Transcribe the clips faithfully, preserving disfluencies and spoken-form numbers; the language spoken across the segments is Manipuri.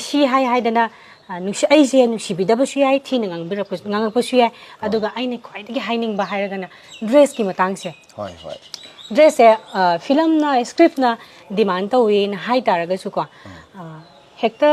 ꯁꯤ ꯍꯥꯏ ꯍꯥꯏꯗꯅ, ꯑ, ꯅꯨꯡꯁꯤ-, ꯑꯩꯁꯦ ꯅꯨꯡꯁꯤꯕꯤꯗꯕꯁꯨ ꯌꯥꯏ, ꯊꯤꯅ ꯉꯥꯡꯕꯤꯔꯛꯄꯁꯨ, ꯉꯥꯡꯉꯛꯄꯁꯨ ꯌꯥꯏ꯫ ꯑꯗꯨꯒ ꯑꯩꯅ ꯈ꯭ꯋꯥꯏꯗꯒꯤ ꯍꯥꯏꯅꯤꯡꯕ ꯍꯥꯏꯔꯒꯅ ꯗ꯭ꯔꯦꯁꯀꯤ ꯃꯇꯥꯡꯁꯦ꯫ ꯍꯣꯏ, ꯍꯣꯏ꯫ ꯗ꯭ꯔꯦꯁꯁꯦ, ꯑ, ꯐꯤꯂꯝꯅ, ꯁ꯭ꯀ꯭ꯔꯤꯞꯅ ꯗꯤꯃꯥꯟ ꯇꯧꯋꯦꯅ ꯍꯥꯏ ꯇꯥꯔꯒꯁꯨꯀꯣ, ꯑ, ꯍꯦꯛꯇ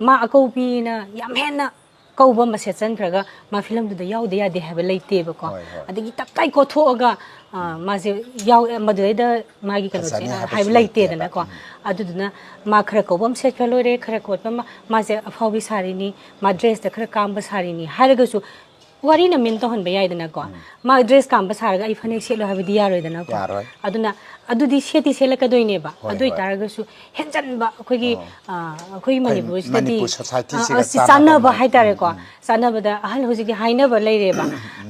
ꯃꯥ ꯑꯀꯧꯕꯤꯅ ꯌꯥꯝ ꯍꯦꯟꯅ ꯀꯧꯕ ꯑꯃ ꯁꯦꯠꯆꯟꯈ꯭ꯔꯒ ꯃꯥ ꯐꯤꯂꯝꯗꯨꯗ ꯌꯥꯎꯗ ꯌꯥꯗꯦ ꯍꯥꯏꯕ ꯂꯩꯇꯦꯕꯀꯣ꯫ ꯍꯣꯏ, ꯍꯣꯏ꯫ ꯑꯗꯒꯤ ꯇꯞꯇꯥꯏ ꯀꯣꯊꯣꯛꯑꯒ, ꯑ, ꯃꯥꯁꯦ ꯌꯥꯎ-, ꯃꯗꯨꯗꯩꯗ ꯃꯥꯒꯤ ꯀꯩꯅꯣꯁꯦ ꯐꯖꯅꯤ ꯍꯥꯏꯕꯁꯨ ꯍꯥꯏꯕ ꯂꯩꯇꯦꯕ꯫ ꯂꯩꯇꯦꯗꯅꯀꯣ꯫ ꯎꯝ꯫ ꯑꯗꯨꯗꯨꯅ ꯃꯥ ꯈꯔ ꯀꯧꯕ ꯑꯃ ꯁꯦꯠꯈ꯭ꯔ ꯂꯣꯏꯔꯦ, ꯈꯔ ꯀꯣꯠꯄ ꯑꯃ, ꯃꯥꯁꯦ ꯑꯐꯥꯎꯕꯤ ꯁꯥꯔꯤꯅꯤ, ꯃꯥ ꯗ꯭ꯔꯦꯁꯇ ꯈꯔ ꯀꯥꯝꯕ ꯁꯥꯔꯤꯅꯤ ꯍꯥꯏꯔꯒꯁꯨ ꯋꯥꯔꯤꯅ ꯃꯤꯟ ꯇꯧꯍꯟꯕ ꯌꯥꯏꯗꯅꯀꯣ꯫ ꯃꯥ ꯗ꯭ꯔꯦꯁ ꯀꯥꯝꯕ ꯁꯥꯔꯒ ꯑꯩ ꯐꯅꯦꯛ ꯁꯦꯠꯂꯣ ꯍꯥꯏꯕꯗꯤ ꯌꯥꯔꯣꯏꯗꯅꯀꯣ꯫ ꯌꯥꯔꯣꯏ꯫ ꯑꯗꯨꯅ ꯑꯗꯨꯗꯤ ꯁꯦꯠꯇꯤ ꯁꯦꯠꯂꯛꯀꯗꯣꯏꯅꯦꯕ꯫ ꯍꯣꯏ, ꯑꯗꯨ ꯑꯣꯏ ꯍꯣꯏ꯫ ꯇꯥꯔꯒꯁꯨ ꯍꯦꯟꯖꯟꯕ ꯑꯩꯈꯣꯏꯒꯤ, ꯑꯣ꯫ ꯑ, ꯑꯩꯈꯣꯏꯒꯤ ꯃꯅꯤꯄꯨꯔꯁꯤꯗꯗꯤ, ꯃꯅꯤꯄꯨꯔ society-ꯁꯤꯒ ꯑ, ꯑꯁꯤ ꯆꯥꯟꯅꯕ ꯆꯥꯟꯅꯕ ꯑꯃ꯫ ꯍꯥꯏꯇꯥꯔꯦꯀꯣ꯫ ꯎꯝ, ꯎꯝ꯫ ꯆꯥꯟꯅꯕꯗ ꯑꯍꯜ ꯍꯧꯖꯤꯛꯇꯤ ꯍꯥꯏꯅꯕ ꯂꯩꯔꯦꯕ꯫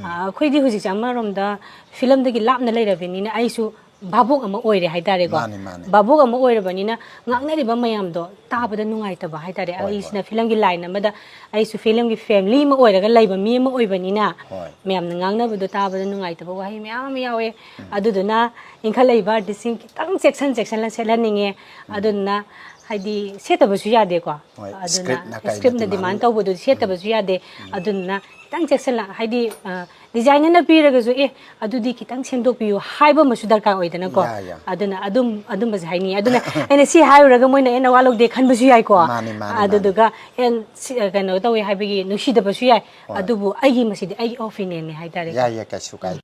ꯑ, ꯑꯩꯈꯣꯏꯗꯤ ꯍꯧꯖꯤꯛꯁꯦ ꯑꯃꯔꯣꯝꯗ ꯐꯤꯂꯝꯗꯒꯤ ꯂꯥꯞꯅ ꯂꯩꯔꯕꯅꯤꯅ ꯑꯩꯁꯨ ꯚꯥꯕꯣꯛ ꯑꯃ ꯑꯣꯏꯔꯦ ꯍꯥꯏꯇꯥꯔꯦꯀꯣ꯫ ꯃꯥꯅꯤ, ꯃꯥꯅꯤ꯫ ꯚꯥꯕꯣꯛ ꯑꯃ ꯑꯣꯏꯔꯕꯅꯤꯅ ꯉꯥꯡꯅꯔꯤꯕ ꯃꯌꯥꯝꯗꯣ ꯇꯥꯕꯗ ꯅꯨꯡꯉꯥꯏꯇꯕ ꯍꯥꯏꯇꯥꯔꯦ꯫ ꯍꯣꯏ, ꯑꯩꯁꯤꯅ ꯐꯤꯂꯝꯒꯤ line ꯑꯃꯗ, ꯑꯩꯁꯨ ꯐꯤꯂꯝꯒꯤ family ꯑꯃ ꯑꯣꯏꯔꯒ ꯂꯩꯕ ꯃꯤ ꯑꯃ ꯑꯣꯏꯕꯅꯤꯅ ꯍꯣꯏ꯫ ꯃꯌꯥꯝꯅ ꯉꯥꯡꯅꯕꯗꯣ ꯇꯥꯕꯗ ꯅꯨꯡꯉꯥꯏꯇꯕ ꯋꯥꯍꯩ ꯃꯌꯥꯝ ꯑꯃ ꯌꯥꯎꯋꯦ꯫ ꯑꯗꯨꯗꯨꯅ ꯏꯟꯈꯠꯂꯛꯏꯕ artist-ꯁꯤꯡ ꯈꯤꯇꯪ ꯆꯦꯛꯁꯤꯟ ꯆꯦꯛꯁꯤꯟꯅ ꯁꯦꯠꯍꯟꯅꯤꯡꯉꯦ꯫ ꯑꯗꯨꯗꯨꯅ ꯍꯥꯏꯗꯤ ꯁꯦꯠꯇꯕꯁꯨ ꯌꯥꯗꯦꯀꯣ꯫ ꯍꯣꯏ, ꯑꯗꯨꯅ script-ꯅ ꯀꯩꯅ script-ꯅ demand demand ꯇꯧꯕꯗꯨꯗꯤ ꯁꯦꯠꯇꯕꯁꯨ ꯌꯥꯗꯦ꯫ ꯑꯗꯨꯗꯨꯅ ꯈꯤꯇꯪ ꯆꯦꯛꯁꯤꯜꯂ, ꯍꯥꯏꯗꯤ, ꯑ, designer-ꯅ ꯄꯤꯔꯒꯁꯨ, "ꯑꯦ, ꯑꯗꯨꯗꯤ ꯈꯤꯇꯪ ꯁꯦꯝꯗꯣꯛꯄꯤꯌꯨ" ꯍꯥꯏꯕ ꯑꯃꯁꯨ ꯗꯔꯀꯥꯔ ꯑꯣꯏꯗꯅꯀꯣ꯫ ꯌꯥ, ꯌꯥ꯫ ꯑꯗꯨꯅ ꯑꯗꯨꯝ, ꯑꯗꯨꯝꯕꯁꯦ ꯍꯥꯏꯅꯤꯡꯉꯦ꯫ ꯑꯗꯨꯅ ꯑꯩꯅ ꯁꯤ ꯍꯥꯏꯔꯨꯔꯒ ꯃꯣꯏꯅ ꯑꯦ ꯅꯋꯥ ꯂꯧꯗꯦ ꯈꯟꯕꯁꯨ ꯌꯥꯏꯀꯣ꯫ ꯃꯥꯅꯤ, ꯃꯥꯅꯤ, ꯃꯥꯅꯤ꯫ ꯑꯗꯨꯗꯨꯒ ꯑꯦ, ꯁꯤ, ꯑ, ꯀꯩꯅꯣ ꯇꯧꯋꯦ ꯍꯥꯏꯕꯒꯤ ꯅꯨꯡꯁꯤꯗꯕꯁꯨ ꯌꯥꯏ꯫ ꯍꯣꯏ꯫ ꯑꯗꯨꯕꯨ ꯑꯩꯒꯤ ꯃꯁꯤꯗꯤ ꯑꯩꯒꯤ opinion-ꯅꯦ ꯍꯥꯏꯇꯥꯔꯦ꯫ ꯌꯥꯏ, ꯌꯥꯏ, ꯀꯩꯁꯨ ꯀꯥꯏꯗꯦ꯫